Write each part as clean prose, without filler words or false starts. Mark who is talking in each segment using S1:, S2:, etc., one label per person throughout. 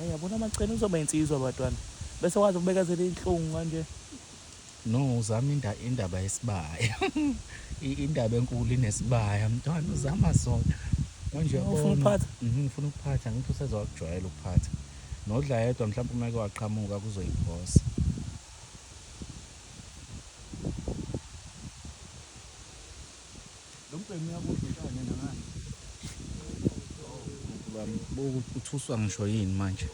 S1: Hayi yabona amacene uzoba insizwa batwana. Bese wazi ukubekezela inhlungu kanje.
S2: No, uzama indaba yesibaya. Indaba enkulu inesibaya mntwana uzama sona. Manje
S1: Ufuna
S2: uyabona.
S1: ukuphatha?
S2: Mhm, ufuna ukuphatha ngithi usezowakujwayela ukuphatha. Nodla yedwa mhlawumbe uma eke waqhamuka kuzoyiphosa.
S1: Lo mbhemu uyabudla utshani yena ngani?
S2: Nkulunkulu wami, buka uthuswa ngisho yini manje.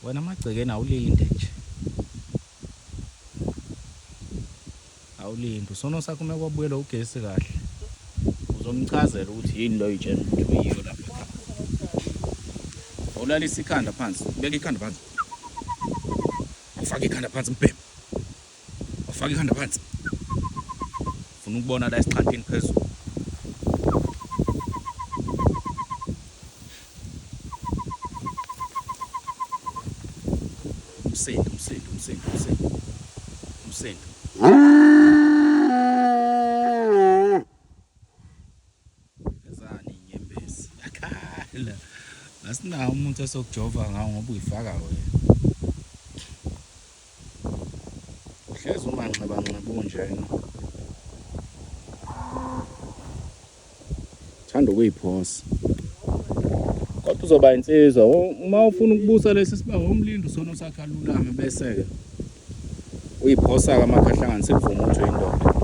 S2: Wena amagcekeni awulinde nje. Awulinde. Usono sakho uma kwabuyela ugesi kahle. Uzomchazela ukuthi yini lo oyitshela ukuthi uyiyo lapha. Awulalisa ikhanda phansi. Beka ikhanda phansi. Awufake ikhanda phansi mbhemu. Awufake ikhanda phansi. Ufuna ukubona la esixhantini phezulu. Umsindo, umsindo, umsindo, umsindo. Umsindo. Ezani inyembezi. Yakhala. Asinawo umuntu esokujova ngawo ngoba uyifaka wena. Uhlezi umanxebanxeba unjena. Thanda ukuyiphosa. Kodwa uzoba insizwa uma ufuna ukubusa lesi sibawo umlindi usono sakhe alulame bese-ke uyiphosa-ke amakhahlanganisa ikuvume ukuthi uyindoda.